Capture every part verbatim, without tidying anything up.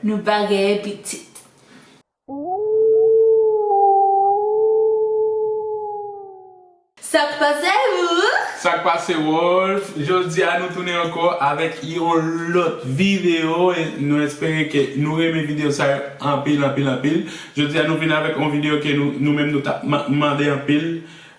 Nou pa genyen pitit. Sa k pase, Wolf? Sa k pase, Wolf? Jodi a nou tounen ankò avèk yon lòt videyo. E nou espere ke nou renmen videyo sa yo anpil, anpil, anpil. Jodi a nou vin avèk yon videyo ke nou, nou menm nou t ap ma- mande anpil,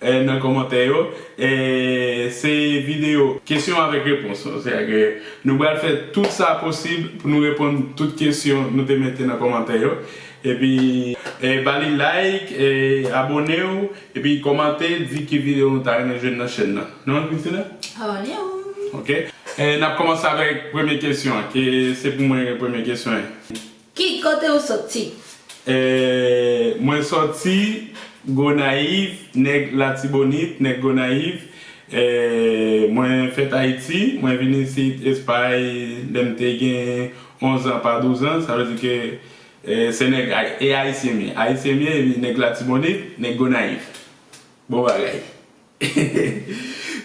eh, nan kòmantè yo. Eh, se videyo kesyon avèk repons. Sètadi ke nou pral fè tout sa posib pou nou reponn tout kesyon nou te mete nan kòmantè yo. Epi, eh, ba li like, eh, abone w, epi kòmante, di ki videyo nou ta renmen jwenn nan chèn nan. Non, Christina? Abone w. Ok. Eh, n ap kòmanse avèk premye kesyon an, ke se pou mwen premye kesyon an. Ki kote ou soti? Eh, mwen soti Gonayiv, nèg Latibonit, nèg Gonayiv. Eh, mwen fèt Ayiti, mwen vin isit Espay lè m te gen onz an pa douz an, sa vle di ke, eh, se nèg Ay- e Ayisyen m ye. Ayisyen m ye, epi nèg Latibonit, nèg Gonayiv. Bon bagay.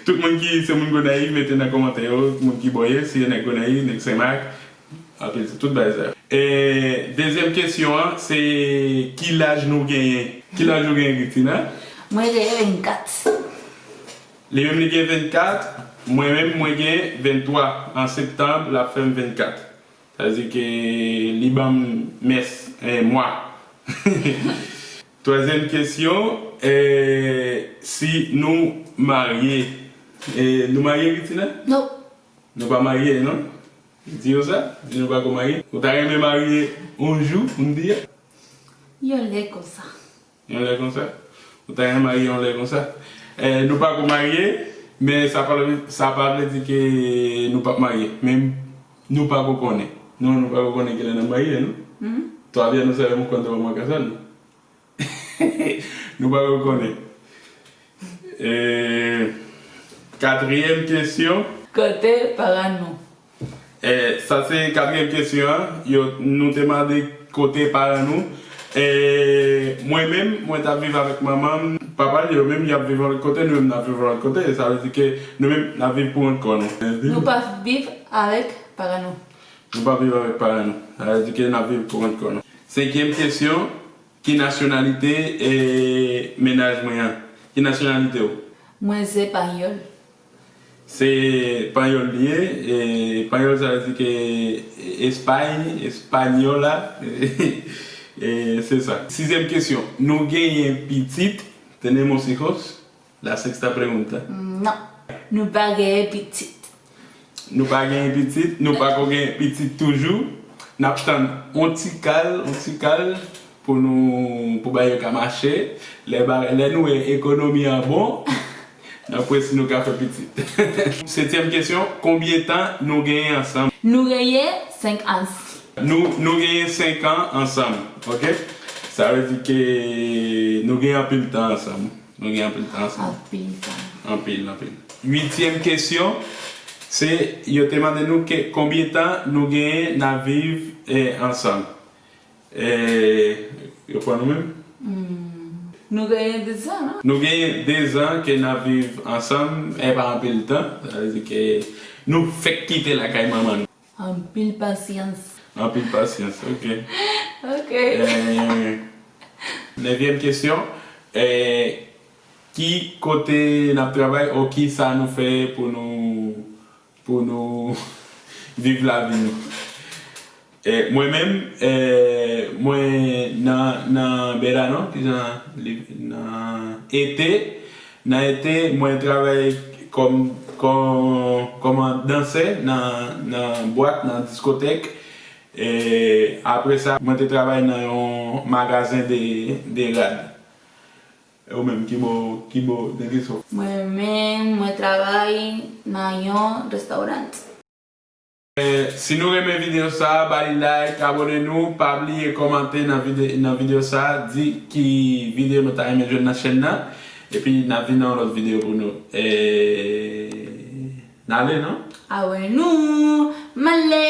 Tout moun ki se moun Gonayiv, mete nan kòmantè yo, moun ki bò ye, si se nèg Gonayiv, nèg Senmak, anpil tout bagay sa yo. E, dezyèm kesyon an, se ki laj nou genyen? Ki laj ou genyen, Christina? Mwen genyen vennkat. Li menm li gen vennkat, mwen menm mwen gen venntwa. An septanm, l ap fè m vennkat. Sa vle di ke li ban m mès, eh, mwa. Twazyèm kesyon, eh, si nou marye. Eh, nou marye, Christina? Non. Nou pa marye, non? Di yo sa, di nou pa ko marye. Ou ta renmen marye yon jou, pou n di a? Yon lè konsa. Yon lè konsa? Ou ta renmen marye yon lè konsa? Eh, nou pa ko marye, men sa pa vle, sa pa vle di ke nou p ap marye. Men nou pa ko konnen. Non, nou pa ko konnen kilè n ap marye, non? Mhm. Todavía no sabemos cuándo vamos a casarnos. Nou pa ko konnen. Eh, katriyèm kesyon. Kote paran nou? Eh, sa se katriyèm kesyon an. Yo, nou te mande kote paran nou. Eh, mwen menm, mwen t ap viv avèk manman m. Papa l, yo menm, y ap viv yon lòt kote, nou menm n ap viv yon lòt kote. Sa vle di ke nou menm, n ap viv pou kont kò nou. Nou pa viv avèk paran nou. Nou pa viv avèk paran nou. Sa vle di ke n ap viv pou kont kò nou. Senkyèm kesyon, ki nasyonalite, eh, mennaj mwen an? Ki nasyonalite w? Mwen se panyòl. Se panyòl li ye, e panyòl sa vle di ke Espay, Española, e se sa. Sizyèm kesyon, nou genyen pitit? Tenemos hijos? La sexta pregunta. Non, nou pa genyen pitit. Nou pa genyen pitit, nou pa ko genyen pitit toujou. N ap tann on ti kal, on ti kal pou nou, pou bagay yo ka mache. Lè ba- lè nou wè ekonomi an bon, n ap wè si nou ka fè pitit. Setyèm kesyon, konbyen tan nou genyen ansanm? Nou genyen senk an. Nou, nou genyen senk an ansanm, ok? Sa vle di ke nou genyen anpil tan ansanm. Nou gen anpil tan ansanm. Anpil tan. Anpil, anpil. Uityèm kesyon, se yo te mande nou ke konbyen tan nou genyen n ap viv, eh, ansanm. Eh, yo pran nou menm? Hmm. Nou genyen dezan, non? Nou genyen dezan ke n ap viv ansanm, e pa anpil tan. Sa vle di ke nou fèk kite lakay manman nou. Anpil pasyans. Anpil pasyans, ok. Ok. Eh, nevyèm kesyon, eh, ki kote n ap travay ou ki sa nou fè pou nou, pou nou viv lavi nou? Eh, mwen menm, eh, mwen nan, nan verano, kijan li, nan ete, nan ete, mwen travay kòm, kòm, kòm dansè nan, nan bwat, nan diskotèk. E apre sa, mwen te travay nan yon magazen de, de rad. E ou menm, ki bò, ki bò, nan ki sòs? Mwen menm, mwen travay nan yon restawran. Eh, si nou renmen videyo sa, ba li like, abone nou, pa bliye kòmante nan vide- nan videyo sa, di ki videyo nou ta renmen jwenn nan chèn nan, epi n ap vin nan yon lòt videyo pou nou. Eh, n ale, non? Awe nou, m ale!